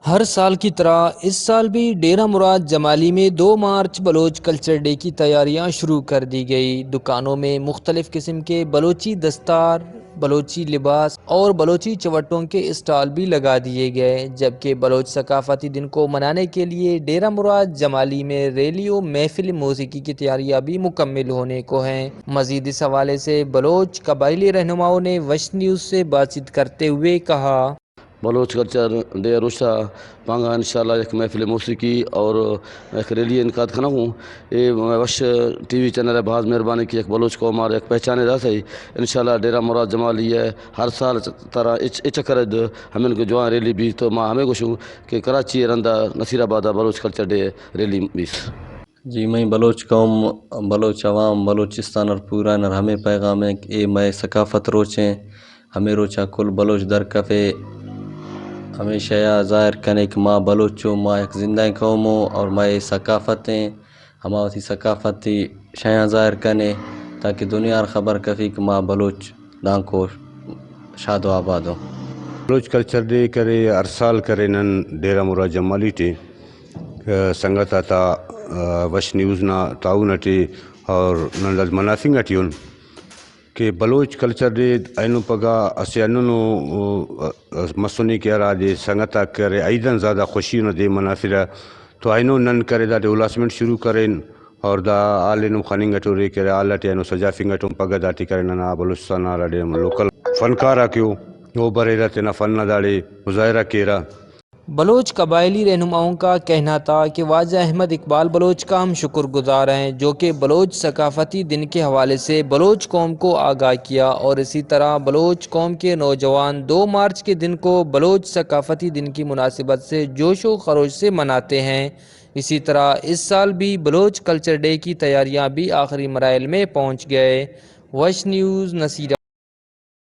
ہر سال کی طرح اس سال بھی ڈیرہ مراد جمالی میں دو مارچ بلوچ کلچر ڈے کی تیاریاں شروع کر دی گئی۔ دکانوں میں مختلف قسم کے بلوچی دستار، بلوچی لباس اور بلوچی چوٹوں کے اسٹال بھی لگا دیے گئے، جبکہ بلوچ ثقافتی دن کو منانے کے لیے ڈیرہ مراد جمالی میں ریلی و محفل موسیقی کی تیاریاں بھی مکمل ہونے کو ہیں۔ مزید اس حوالے سے بلوچ قبائلی رہنماؤں نے وش نیوز سے بات چیت کرتے ہوئے کہا۔ بلوچ کلچر ڈے روشا پانگا انشاءاللہ یک محفل موسیقی اور یک ریلی انعقاد کنگوں۔ اے وش ٹی وی چینل ہے، باز مہربانی کہ یک بلوچ قوم آر یک پہچانے داتا ہے۔ انشاءاللہ ڈیرہ مراد جمالی ہے، ہر سال طرح اچ، اے چکر اد ہمیں کو جوان ریلی بھی تو ما ہمیں گوشوں کہ کراچی رندا نصیر آباد بلوچ کلچر ڈے ریلی بیس۔ جی، مئے بلوچ قوم، بلوچ عوام، بلوچستان اور پورا نر ہمیں پیغام ہے کہ اے مئے ثقافت روچیں، ہمے روچا کل بلوچ درکفے، ہمے شیا ظاہر کنے کہ ما بلوچ و ما یک زندہ قوم و اور ما اے ثقافت ہیں، ہما وتی ثقافتی شیاں ظاہر کنے تاکہ دنیا خبر کفی کہ ما بلوچ دانکو شاد و آباد ہوں۔ بلوچ کلچر ڈے کرے ہر سال کرے نن ڈیرہ مراد جمالی ٹی، آ، سنگت آتا، آ، وش نیوز نا تعاون ٹی اور نن لد منافنگ ٹی ہن۔ کہ بلوچ کلچر ڈے اینو پگہ اسہ ہندنو، او، مسنے کہ ہرا دے سنگت آک کرے، عید آن زیادہ خوشی نا دے منافرہ۔ تو اینو نن کرے داٹی ہلاسمنٹ شروع کرین اور دا ہال اینو خننگ اٹ ارے کہ ہال اٹی اینو سجافنگ اٹ ہم پگہ داٹی کرے ننا بلوچستان نا ہراڑے ہم لوکل فنکار آک او، او بریرہ تینا فن نا داڑے مظاہرہ کیرہ۔ بلوچ قبائلی رہنماؤں کا کہنا تھا کہ واجہ احمد اقبال بلوچ کا ہم شکر گزار ہیں، جو کہ بلوچ ثقافتی دن کے حوالے سے بلوچ قوم کو آگاہ کیا اور اسی طرح بلوچ قوم کے نوجوان دو مارچ کے دن کو بلوچ ثقافتی دن کی مناسبت سے جوش و خروش سے مناتے ہیں۔ اسی طرح اس سال بھی بلوچ کلچر ڈے کی تیاریاں بھی آخری مراحل میں پہنچ گئے۔ وش نیوز، نصیر